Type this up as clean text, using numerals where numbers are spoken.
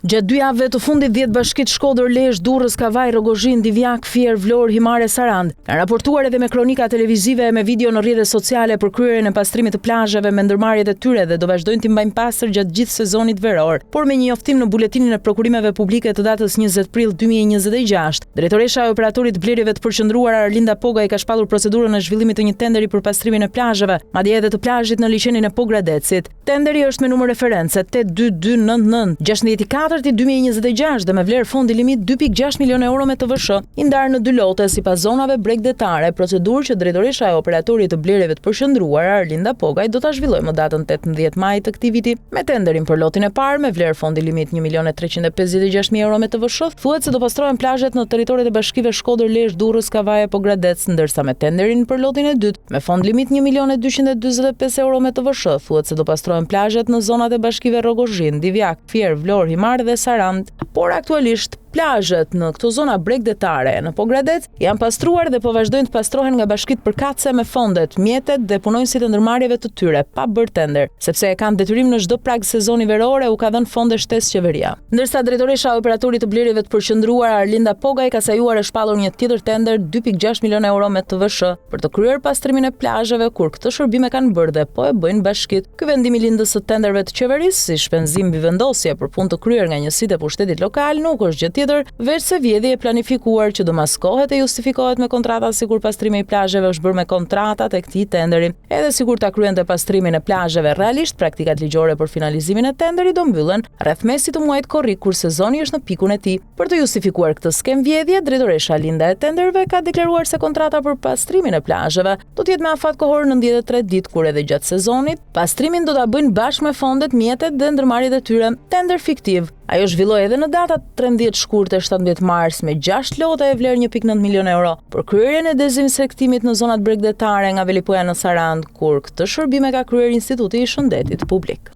Gjatë dy javëve të fundit, 10 bashkitë Shkodër, Lezhë, Durrës, Kavajë, Rrogozhinë, Divjakë, Fier, Vlorë, Himarë e Sarandë kanë raportuar edhe me kronika televizive e me video në rrjetet sociale për kryerjen e pastrimit të plazheve me ndërmarrjet e tyre dhe do vazhdojnë t'i mbajnë pastër gjatë gjithë sezonit veror. Por me një njoftim në buletinin e prokurimeve publike të datës 20 prill 2026, drejtoresha e operatorit të blerjeve të përqendruara Arlinda Pogaj ka shpallur procedurën e zhvillimit të një tenderi për pastrimin e plazheve, madje edhe të plazhit në liqenin e Pogradecit. Tenderi është me numër reference 82299, 16 i katërti 2026 dhe me vlerë fondi limit 2.6 milionë euro me TVSH, i ndarë në dy lote sipas zonave bregdetare, procedurë që drejtoresha e operatorit të blerjeve të përqendruara Arlinda Pogaj do ta zhvillojë më datën 18 maj të këtij viti. Me tenderin për lotin e parë me vlerë fondi limit 1 milion e 356 mijë euro me TVSH, thuhet se do pastrohen plazhet në territoret e bashkive Shkodër, Lezhë, Durrës, Kavajë e Pogradec, ndërsa me tenderin për lotin e dytë Me fond limit 1.245 euro me TVSH, thuhet se do pastrohen plazhet në zonat e bashkive Rrogozhinë, Divjakë, Fier, Vlorë, Himarë dhe Sarandë. Por aktualisht, plazhet në këto zona bregdetare në Pogradec janë pastruar dhe po vazhdojnë të pastrohen nga bashkitë përkatëse me fondet, mjetet dhe punonjësit e ndërmarrjeve të tyre, pa bërë tender, sepse e kanë detyrim në çdo prag sezoni veror e u ka dhënë fonde shtesë qeveria. Ndërsa drejtoresha e operatorit të blerjeve të përqendruara Arlinda Pogaj ka sajuar e shpallur një tjetër tender 2.6 milionë euro me TVSH për të kryer pastrimin e plazheve kur këtë shërbim e kanë bërë dhe po e bëjnë bashkitë. Ky vendim i Lindës së tenderëve të qeverisë si shpenzim mbivendosje për punë të kryer nga njësitë e pushtetit lokal nuk është gjë tjetër veçse vjedhje e planifikuar që do maskohet e justifikohet me kontrata sikur pastrimi i plazheve është bërë me kontratat e këtij tenderi. Edhe sikur ta kryente pastrimin e plazheve, realisht praktikat ligjore për finalizimin e tenderit do mbyllen rreth mesit të muajit korrik kur sezoni është në pikun e tij. Për të justifikuar këtë skemë vjedhje, drejtoresha Linda e tenderëve ka deklaruar se kontrata për pastrimin e plazheve do të jetë me afat kohor 93 ditë kur edhe gjatë sezonit, pastrimin do ta bëjnë bashkë me fondet, mjetet dhe ndërmarrjet e tyre. Tender fiktiv. Ajo zhvilloi edhe në datat 13 shkurt e 17 mars me 6 lote e vlerë 1.9 milion euro për kryerjen e dezinsektimit në zonat bregdetare nga Velipoja në Sarandë, kur këtë shërbim e ka kryer Instituti i Shëndetit Publik.